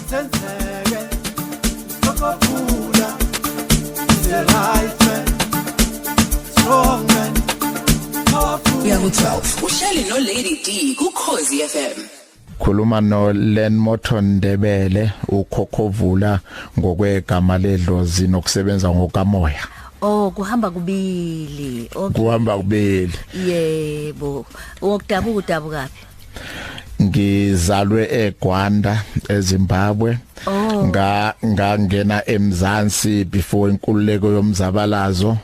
Senzeke Kokopula The right man, strong man, powerful. Kuya ku-12 uhleli no Lady D kuKhosi FM. Khuluma no Len Morton Ndebele, ukhokhovula ngokwegama ledlozi nokusebenza ngokamoya. Oh, kuhamba kubili. Okay. Kuhamba kubili. Yebo. Wokudabuka, udabuka phi? Ngizalwe eGwanda, eZimbabwe. Oh. Ngangena eMzansi before inkululeko yomzabalazo.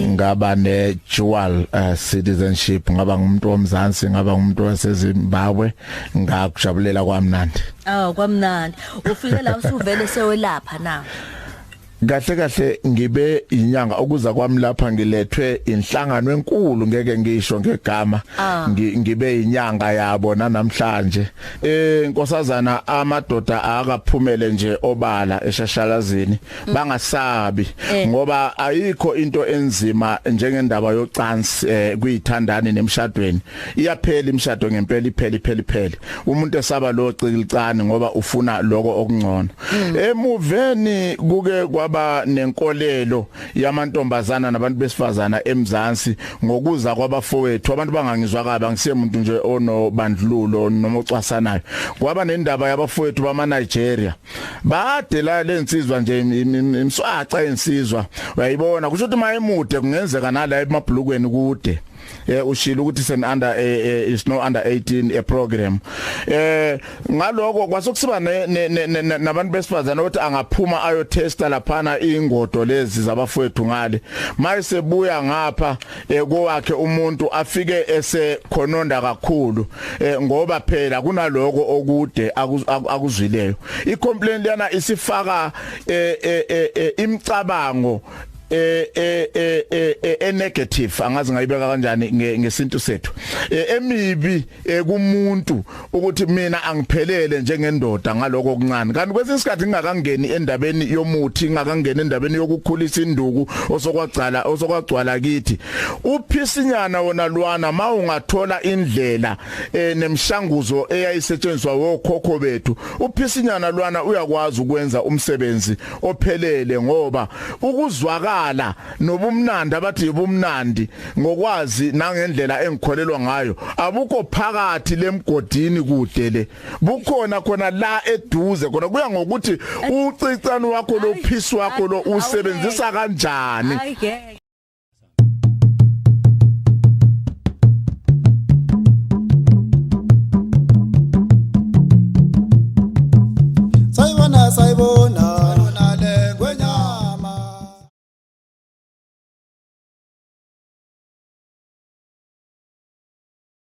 Ngaba ne dual citizenship, ngaba ngumuntu womzansi, ngaba ngumuntu waseZimbabwe. Ngakujabulela, kwamnandi. Oh, kwamnandi. Ufike la usuvele sewelapha na? Kahle kahle, ngibe inyanga. Ukuza kwami lapha, ngilethwe inhlangano enkulu, ngeke ngisho ngegama. Ngibe inyanga yabo namhlanje, nkosazana. Amadoda akaphumele nje obala eshashalazini, bangasabi, ngoba ayikho into enzima njengendaba yocansi kuyithandani nemshadweni. Iyaphela imshado ngempela, iphela, iphela, iphela, umuntu esaba lo cikilicane ngoba ufuna lokho okungcono. Emuveni kuke kwaba nenkolelo yamantombazana nabantu besifazana eMzansi ngokuza kwabafowethu. Abantu bangangizwa kabi, angisiye umuntu nje onobandlululo noma ocwasanayo. Kwaba nendaba yabafowethu bama Nigeria, bade la lensizwa nje, imswaca insizwa uyayibona, kusho ukuthi mayemude kungenzeka nala emabhlukweni kude. Ushilo ukuthi sen under is no under 18 a program. Ngaloko kwasekusiba nabantu besifazana ukuthi angaphuma ayo testa laphana ingodo lezi zabafowethu ngale, mayisebuya ngapha kowakhe umuntu afike esekhononda kakhulu, ngoba phela kunaloko okude akuzwileyo. Icomplaint lana isifaka imicabango e negative, angazi ngayibeka kanjani ngesintu sethu, emibi kumuntu, ukuthi mina angiphelele njengendoda ngaloko okuncane. Kanti kwesinye isikhathi ngingakangeni endabeni yomuthi, ngingakangeni endabeni yokukhulisa induku osokwagcala osokwagcwala kithi, uphisinyana wona lwana, mawungathola indlela nemshanguzo eyayisetshenziswa wokhokho bethu, uphisinyana lwana uyakwazi ukwenza umsebenzi ophelele, ngoba ukuzwakala nobumnandi abathi ubumnandi, ngokwazi nangendlela engikholelwa ngayo, abukho phakathi lemgodini kude le, bukhona khona la eduze khona. Kuya ngokuthi ucicane wakho lo, phisi wakho lo, usebenzisa kanjani. Hayi ngeke. Sayibona, sayibona.